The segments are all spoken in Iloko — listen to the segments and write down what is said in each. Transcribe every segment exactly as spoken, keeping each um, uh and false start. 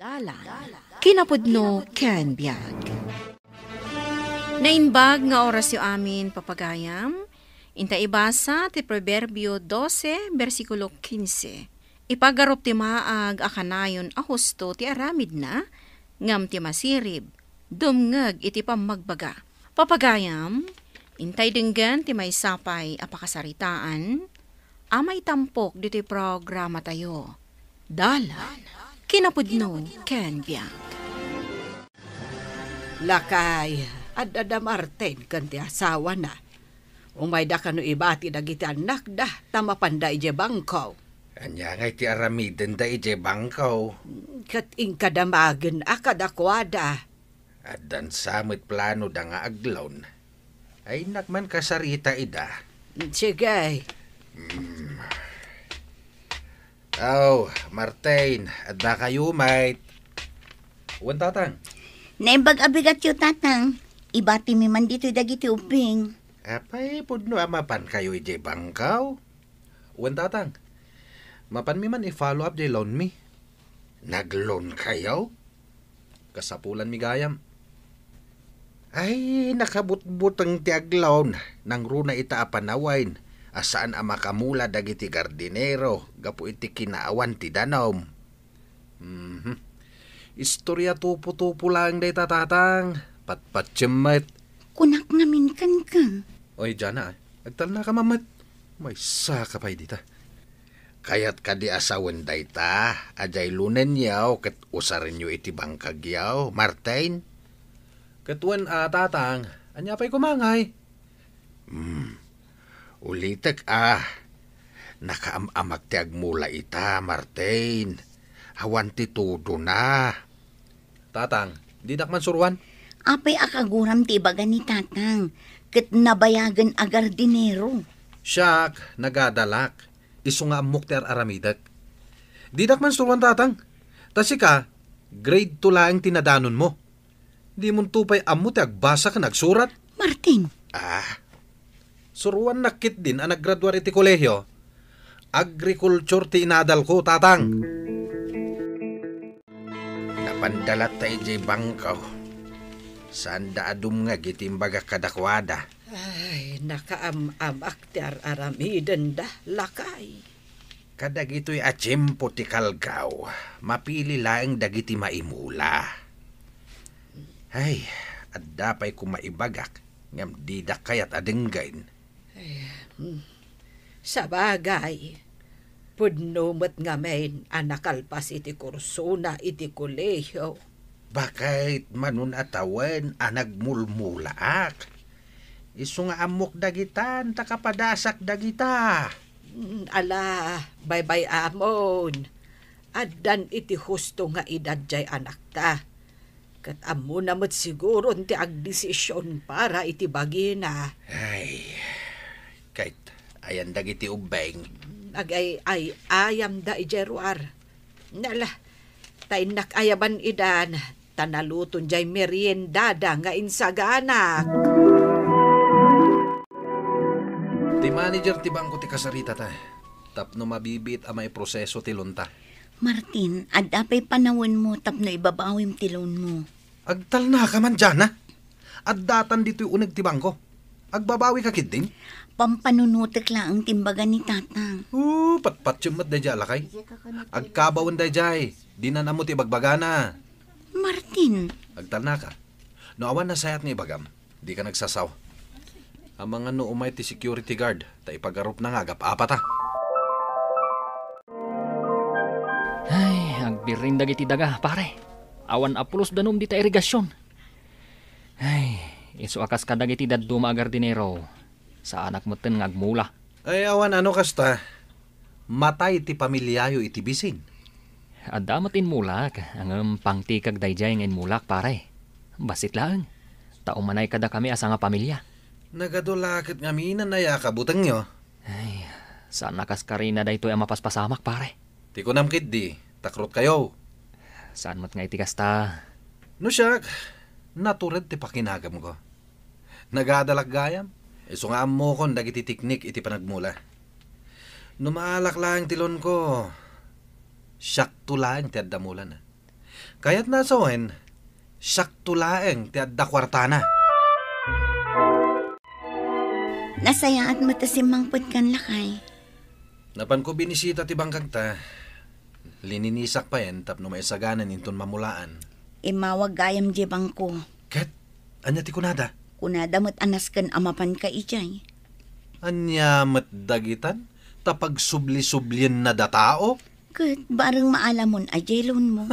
Dalan, kinapudno ken biag. Naimbag nga orasyo amin, papagayam. Inta ibasa ti Proverbio dose, bersikulo kinse. Ipagarup ti maag a kanayon a husto ti aramidna, ngem ti masirib, dumngeg iti pammagbaga. Papagayam, intay denggen ti maysa pay a pakasaritaan a maitampok ditoy programatayo. Dalan, kinapudno ken biag. Lakay, adda da Martin ken ti asawana. Umayda kano ibati dagiti annakda, ta mapanda idiay bangko. Ania ngay ti aramidenda idiay bangko? Ket inkadamagen a kadakuada. Addan sa met plano da nga aglawn. Ay, nakman kasarita ida. Sige. Hmm. Aw, Martin, adda kayo, mate? Wen, Tatang. Naimbag a bigatyo, Tatang. Ibati mi man ditoy dagiti ubbing. Apay, pudno a mapan kayo idiay bangkaw? Wen, Tatang. Mapan mi man i-follow up diay loan mi. Nag-loan kayo? Kasapulan mi gayam. Ay, nakabutbuteng ti aglawn, nangruna ita a panawen, a saan a makamula dagiti gardinero gapu iti kinaawan ti danum. Mhm. Istorya tupo-tupo laeng dayta, Tatang. Patpatiem met. Kunak ngamin kenka. Oy, Jana, agtalnaka man met. Maysa ka pay dita. Kayat kadi a sawen dayta, a diay lunenyo ket usarenyo iti bangkagyo, Martin? Ket wen a, Tatang, ania pay koma ngay? Hmm. Ulitek a, nakaam-amak ti agmula ita, Martin. Awan ti tudona. Tatang, didak man suruan. Apay a kaguram ti ibaga ni Tatang, ket nabayagen a gardinero? Siak, nagadalak, isu nga ammok ti ar-aramidek. Didak man suruan, Tatang. Ta sika, grade two laeng ti nadanonmo. Dimonto pay ammo ti agbasa ken agsurat? Martin. Ah, suruannak ketdin a naggraduar iti kolehio. Agriculture ti inadalko, Tatang. Napanda latta idiay bangko. Saanda a dumngeg iti imbagak kadakuada. Ay, nakaam-amak ti ar-aramidenda, lakay. Kadagitoy a tiempo ti kalgaw, mapili laeng dagiti maimula. Ay, adda pay koma ibagak, ngem didak kayat a denggen. Eh, hmm. Sabagay, pudno met ngamin a nakalpas iti kursona iti kolehio. Baket manon a tawen a nagmulmulaak. Isu nga ammok dagitan, ta kapadasak dagita. Mm, ala, baybay-amon. Addan iti husto nga edad jay anakta. Ket ammona met siguron ti agdesision para iti bagina. Ay, ket ayan dagiti ubbing. Agay-ay-ayamda idiay ruar. Nala, ta innak ayaban idan, ta naluton jay meriendada nga insaganak. Ti manager ti bangko ti kasaritata, tapno mabibiit a maiproseso ti loanta. Martin, adda pay panawenmo tapno ibabawim ti loanmo. Agtalnaka man, Jana. Addatan ditoy uneg ti bangko. Agbabawika ketdin? Pampanunotek laeng ti imbaga ni Tatang. Oh, patpatiem met daydiay a lakay. Agkabawen daydiay. Dinan ammo ti ibagbagana. Martin. Agtalnaka. No awan nasayaat nga ibagam, dika nagsasaw. Amangan no umay ti security guard, ta ipagarupna nga agap-apata. Ay, agbirring dagiti daga, pare. Awan a pulos danum dita irigasion. Ay, isu a kas kadagiti dadduma a gardinero, saanak metten nga agmula. Ay, awan a no kasta, matay ti pamiliayo iti bisin. Adda met inmulak, ngem pangtikag daydiay nga inmulak, pare. Bassit laeng, ta umanay kadakami a sangapamilia. Nagadu la ket ngamin a nayakabutengyo. Ay, saan a kas karina daytoy a mapaspasamak, pare. Ti kunam ketdi, takrotkayo. Saan met nga iti kasta? No siak, natured ti pakinagamko. Nagadalak gayam. Isu nga ammokon dagiti teknik iti panagmula. No maalak laeng ti loanko, siakto laeng ti adda mulana. Kayatna a sawen, siakto laeng ti adda kuartana. Nasayaat met a simmangpetkan, lakay. Napanko binisita ti bangkagta. Lininisak payen tapno maisaganan inton mamulaan. Immawag gayam diay bangko. Ket, ania ti kunada? Kunada met a nasken a mapanka idiay. Ania met dagitan? Ta pagsubli-sublienna datao? Ket bareng maalamon a diay loanmo.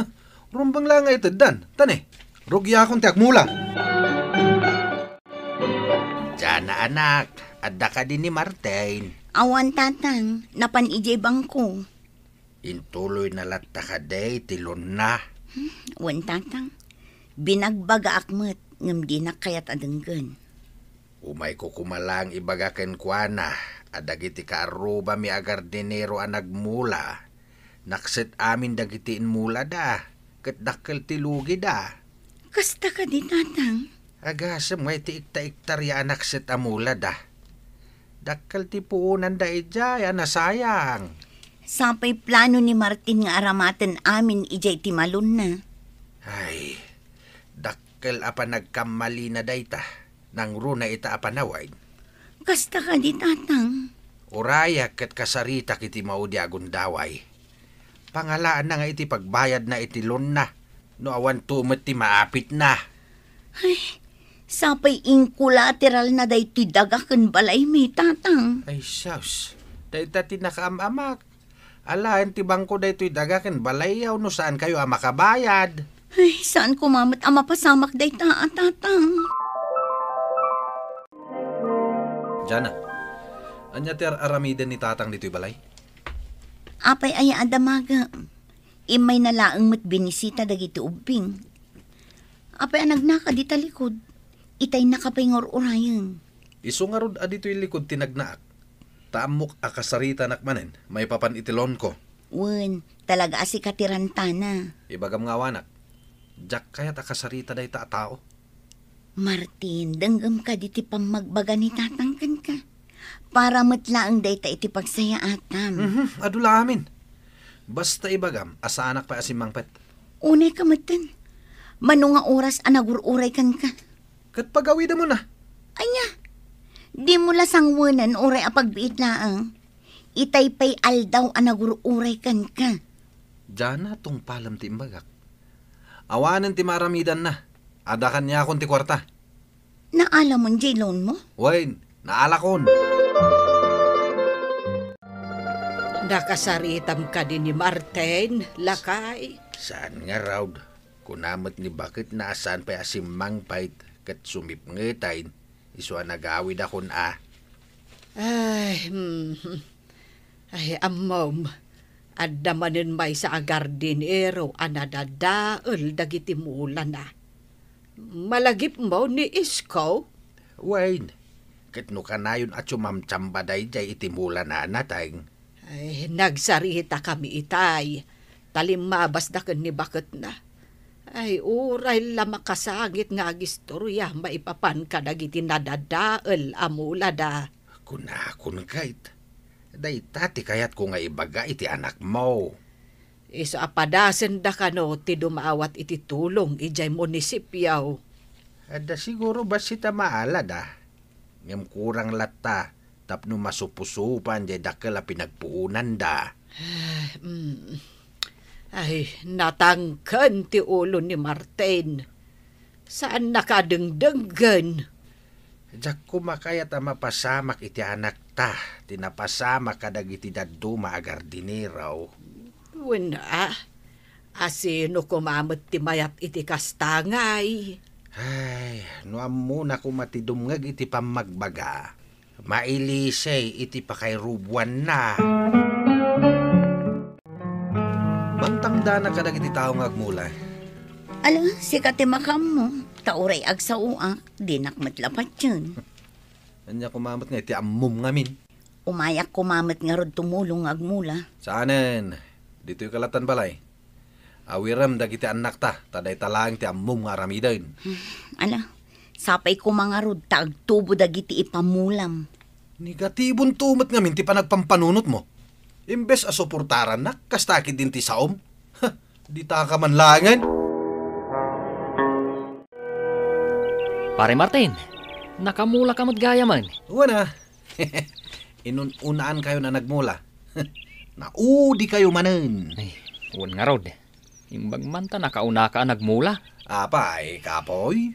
Rumbeng la nga iteddan. Tani, rugiakon ti agmula. Diana, anak, adda kadi ni Martin? Awan, tatang, napan idiay bangko. Intuloyna latta kadi ti loanna? Hmm, wen, tatang. Binagbagaak met, ngem dinak kayat a denggen. Umayko koma laeng ibaga kenkuana a dagiti kaarrubami a gardinero a nagmula, nakset amin dagiti immulada, ket dakkel ti lugida. Kasta kadi, tatang? Agasem nga iti ikta-iktar ya a nakset a mulada. Dakkel ti puonanda idiay a nasayang. Sapay plano ni Martin nga aramaten amin idiay ti malonna. Ay, dakkel a panagkammalina dayta. Nangruna ita a panawen. Kasta kadi, tatang? Urayak ket kasaritak iti maudi a gundaway. Pangalaanna nga iti pagbayadna iti loanna, no awanto met ti maapitna. Ay, sapay inkolateralna daytoy daga ken balaymi, tatang. Ay, sus. Dayta ti nakaam-amak. Alaen ti bangko daytoy daga ken balayyo no saankayo a makabayad. Ay, saan koma met a mapasamak dayta a tatang. Jana, ania ti ar-aramiden ni tatang ditoy balay? Apay aya a damagem? Immayna laeng met binisita dagiti ubbing. Apay a nagnaka dita likod? Itay nakapay nga ur-urayen. Isu ngarud a ditoy likod ti nagnaak. Ta ammok a kasaritanak manen maipapan iti loanko. Wen, talaga a sika ti rantana. Ibagam nga awanak, diak kayat a kasarita dayta a tao. Martin, denggem kadi ti pammagbaga ni tatang kenka. Para met laeng dayta iti pagsayaatam. Mhm, adu la amin. Basta ibagam a saanak pay a simmangpet. Unay ka metten. Mano nga oras a nagur-uray kenka? Ket pagawidemon a. Ania? Dimo la sangwenen uray a pagbiit laeng. Itay pay aldaw a nagur-uray kenka. Diana, tungpalem ti imbagak. Awanen ti maaramidanna. Adda kaniakon ti kuarta. Naalamon diay loanmo? Wen, naalakon. Nakasaritam kadi ni Martin, lakay? Saan ngarud. Kuna met ni baketna a saan pay a simmangpet ket sumipngeten, isu a nagawidakon a. Ay, hmm. Ay, ammom, adda manen maysa a gardinero a nadadael dagiti mulana. Malagipmo ni Isko? Wen, ket no kanayon a sumamsamba daydiay iti mulana, Nateng. Ay, nagsaritakami itay, ta limmabasda ken ni baketna. Ay, uray la makasangit nga agistoria maipapan kadagiti nadadael a mulada. Kunakon ket, dayta ti kayatko nga ibaga iti anakmo. Isu a padasenda kano ti dumawat iti tulong idiay munisipio. Adda siguro bassit a maalada. Ngem kurang latta tapno masupusupan diay dakkel a pinagpuonanda. Mm. Ay, natangken ti ulo ni Martin. Saannaka a dengdenggen. Diak koma kayat a mapasamak iti anakta ti napasamak kadagiti dadduma a gardinero. Wen a, asino koma met ti mayat iti kasta ngay? Ay, no ammona koma ti dumngeg iti pammagbaga, mailisay iti pakairuboanna. Bantangdanak kadagiti tao nga agmula. Ala, sika ti makaammo, ta uray agsaoak, dinak met la patien. Ania koma met nga iti ammom ngamin? Umayak koma met ngarud tumulong nga agmula. Saanen, ditoy kalatan balay. Awirem dagiti annakta, ta dayta laeng ti ammom nga aramiden. Ala, sapay koma ngarud ta agtubo dagiti ipamulam. Negatibonto met ngamin ti panagpampanunotmo. Imbes a suportarannak, kasta ketdin ti saom. Ha, ditaka man laengen. Pare Martin, nakamula ka met gayamen. Wen a. Inun-unaankayon a nagmula. Naudi kayo manen. Ay, wen ngarud. Imbag man ta nakaunaka a nagmula. Apay, kapoy?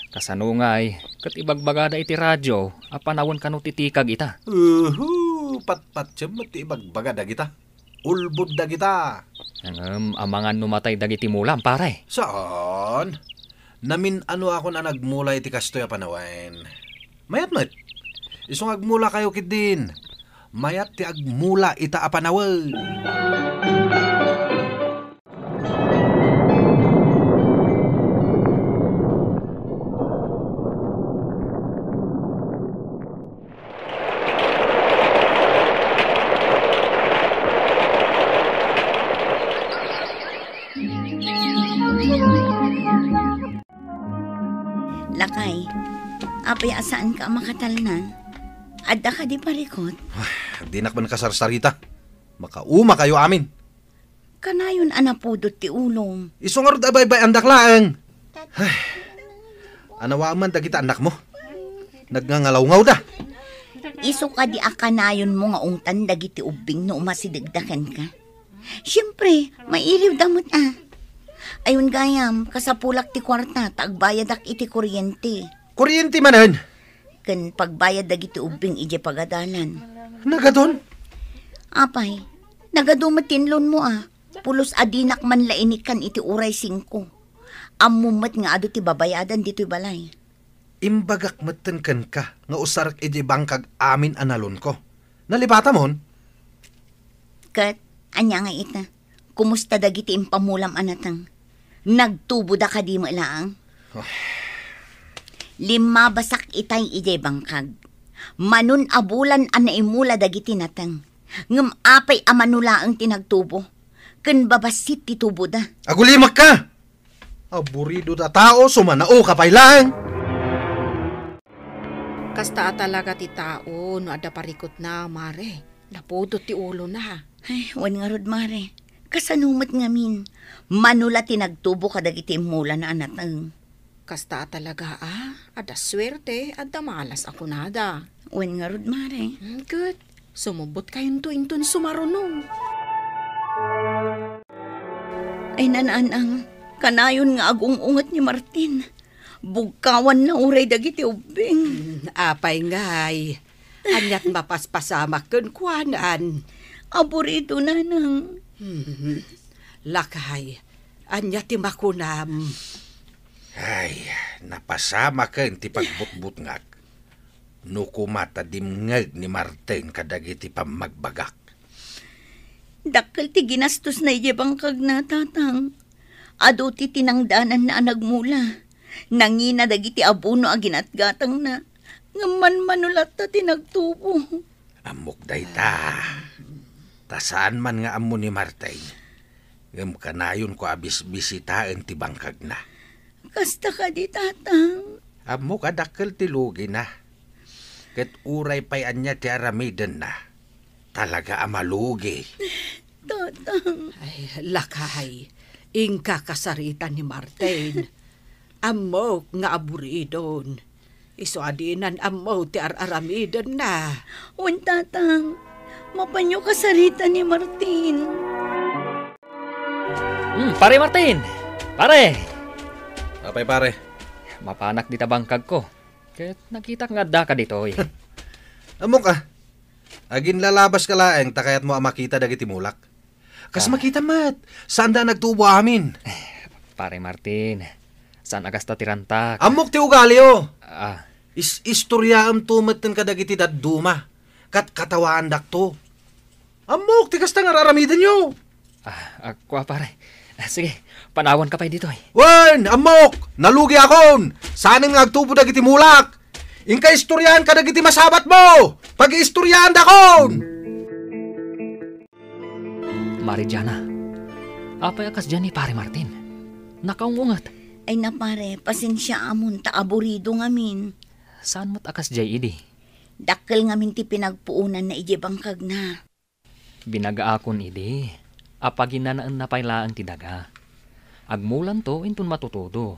Kasano ngay, ket ibagbagada iti radio a panawen kano ti tikag ita? Uhu, patpatiem met ti ibagbaga dagita. Ulbod dagita. Ngem amangan no matay dagiti mulam, pare? Saan? Namin-anoakon a nagmula iti kastoy a panawen. Mayat met. Isu nga agmulakayo ketdin. Mayat ti agmula ita a panawen. Lakay, apay a saanka a makatalna? Adda kadi parikut? Ay, dinak man kasarsarita. Makauma kayo amin. Kanayon a napudot ti ulom. Isu ngarud a baybay-andak laeng. Ay, anawaem man dagita annakmo. Nagngangalawngawda. Isu kadi a kanayonmo nga ungtan dagiti ubbing no umasidegda kenka? Siempre, mailiwda met a. Ayon gayam, kasapulak ti kuarta ta agbayadak iti kuryente. Kuryente manen? Ken pagbayad dagiti ubbing idiay pagadalan. Nagadun? Apay, nagadu met ti inlonmo a. Pulos a dinak man la inikkan iti uray singko. Ammom met nga adu ti babayadan ditoy balay. Imbagak metten kenka nga usarek idiay bangkag amin a nalonko. Nalipatamon? Ket, ania nga ita? Kumusta dagiti impamulam a nateng? Nagtuboda kadi met laeng? Ay. Limmabasak itay idiay bangkag. Manon a bulan a naimula dagiti nateng. Ngem apay a mano laeng ti nagtubo? Ken babassit ti tuboda. Agulimekka! Aburido ta tao, sumanaoka pay laeng. Kasta a talaga ti tao no adda parikutna, Mare. Napudot ti ulona. Ay, wen ngarud, Mare. Kasano met ngamin? Mano la ti nagtubo kadagiti immulana a nateng? Kasta a talaga a, adda suerte, adda malas a kunada. Wen ngarud, Mare. Hmm, ket, sumubotkayonto inton sumaruno. Ay, nanang, kanayon nga agung-unget ni Martin. Bugkawanna uray dagiti ubbing. Hmm, apay ngay? Aniat mapaspasamak kenkuanan? Aburido, nanang. Hmm, lakay, ania ti makunam? Ay, napasamaken ti pagbutbutngak. No kuma ta dimngeg ni Martin kadagiti pammagbagak. Dakkel ti ginastosna idiay bangkagna, tatang. Adu ti tinangdananna a nagmula. Nangina dagiti abono a ginatgatangna. Ngem manmano latta ti nagtubo. Ammok dayta. Ta saan man nga ammo ni Martin. Ngem kanayonko a bisbisitaen ti bangkagna. Kasta kadi, tatang? Ammok a dakkel ti lugina. Ket uray pay ania ti aramidenna, talaga a malugi. Tatang. Ay, lakay, inka kasarita ni Martin. Ammok nga aburidon. Isu a dinan ammo ti ar-aramidenna. Wen, tatang, mapanyo kasarita ni Martin. Hmm, Pare Martin! Pare! Apay, pare? Mapanak dita bangkagko. Ket nakitak nga addaka ditoy. Ammok a. Aginlalabaska laeng ta kayatmo a makita dagiti mulak. Kas Ah. makita met, saanda a nagtubo amin. Pare Martin, saan a kasta ti rantak? Ammok ti ugaliyo. Ah. Is-, istoryaemto metten kadagiti dadduma. Kat katawaandakto. Ammok ti kasta nga ar-aramidenyo. Ah, ah, kua, pare. Ah, sige, panawanka pay ditoy. Wen, ammok! Nalugiakon! Saanen nga agtubo dagiti mulak! Inka istoryaen kadagiti masabatmo! Pagiistoryaendakon! Mare Diana, apay a kasdiay ni Pare Martin? Nakaung-unget. Ay na, pare, pasensiaamon ta aburido ngamin. Saan met a kasdiay idi? Dakkel ngamin ti pinagpuonanna idiay bangkagna. Binagaakon idi a paginanaenna pay laeng ti daga. Agmulanto inton matutudo.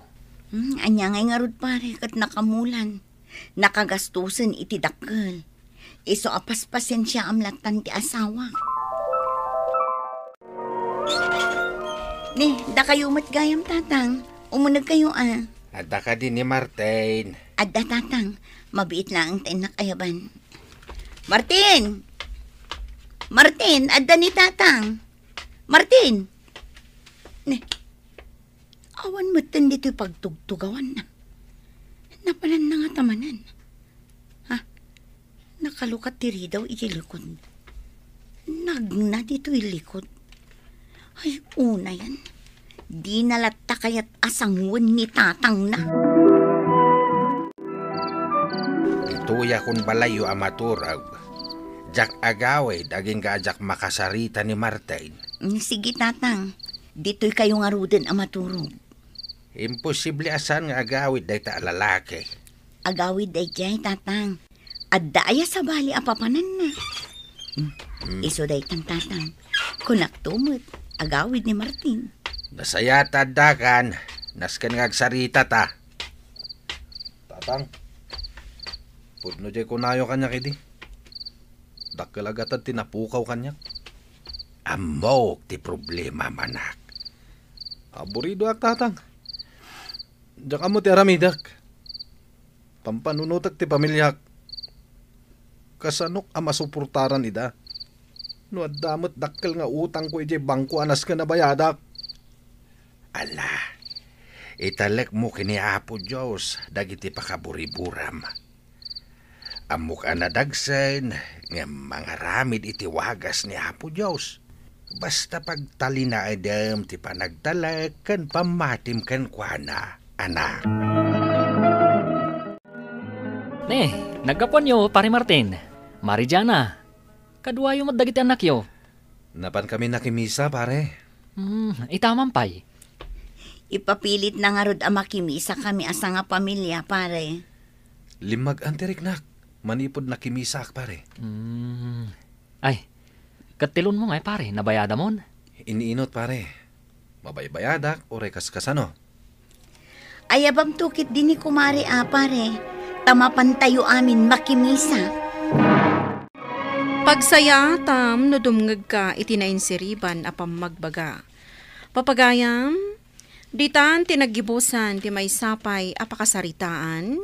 Hmm, ania ngay ngarud, pare, ket nakamulan. Nakagastusen iti dakkel. Isu a paspasensiaam lattan ti asawak. Ni, dakayo met gayam, Tatang. Umunegkayo, a. Adda kadi ni Martin? Adda, Tatang. Mabiit laeng ta innak ayaban. Martin! Martin, adda ni Tatang. Martin! Ni, awan metten ditoy pagtugtugawanna. Napalanna ngata manen. Ha? Nakalukat ti ridaw iti likod. Nagna ditoy likod. Ay, unayan. Dina latta kayat a sanguen ni Tatangna. Ditoyak balayyo a maturog. Diak agawid agingga a diak makasarita ni Martin. Mm, sige, Tatang. Ditoykayo ngaruden a maturog. Imposible a saan nga agawid dayta a lalaki. Agawid daydiay, Tatang. Adda aya sabali a papananna? Hmm. Hmm. Isu daytan, Tatang. Kunakto met, agawid ni Martin. Nasayaat ta addakan, nasken nga agsaritata. Tatang, pudno diay kunayo kaniak idi. Dakkel a gatad ti napukaw kaniak. Ammok ti problemam, anak. Aburidoak, Tatang. Diak ammo ti aramidek. Pampanunotek ti pamiliak. Kasanok a masuportaran ida? No adda met dakkel nga utangko idiay bangko a nasken a bayadak. Ala, italekmo ken ni Apo Dios dagiti pakaburiburam. Ammok a nadagsen ngem mangaramid iti wagas ni Apo Dios. Basta pagtalinaedem ti panagtalek ken pammatim kenkuana, anak. Ne, naggapuanyo, Pare Martin. Mari Diana, kaduayo met dagiti annakyo. Napankami nakimisa, pare. Hmm, itaman pay. Ipapilitna ngarud a makimisakami a sangapamilia, pare. Limmagan ti riknak manipud nakimisaak, pare. Hmm. Ay, ket ti loanmo ngay, pare, nabayadamon? Iniinot, pare. Mabaybayadak, uray kaskasano. Ayabamto ketdi ni kumare a, pare, ta mapantayo amin makimisa. Pagsayaatam no dumngegka iti nainsiriban a pammagbaga. Papagayam, ditan ti naggibusan ti maysa pay a pakasaritaan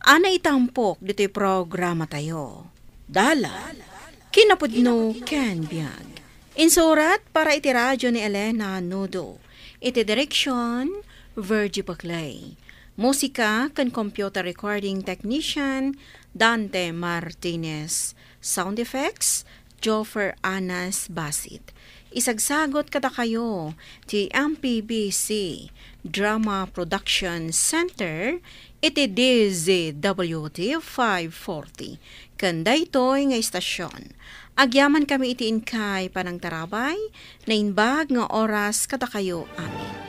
a naitampok ditoy programatayo. Dalan, kinapudno ken biag. Insurat para iti radio ni Elena Nudo. Iti direksyon, Virgie Paclay. Musika ken computer recording technician, Dante Martinez. Sound effects, Joffer Anas Basit. Isagsagut kadakayo ti M P B C Drama Production Center iti D Z W T five forty. Ken daytoy nga istasyon, agyamankami iti inkay panangtarabay, naimbag nga oras kadakayo amin.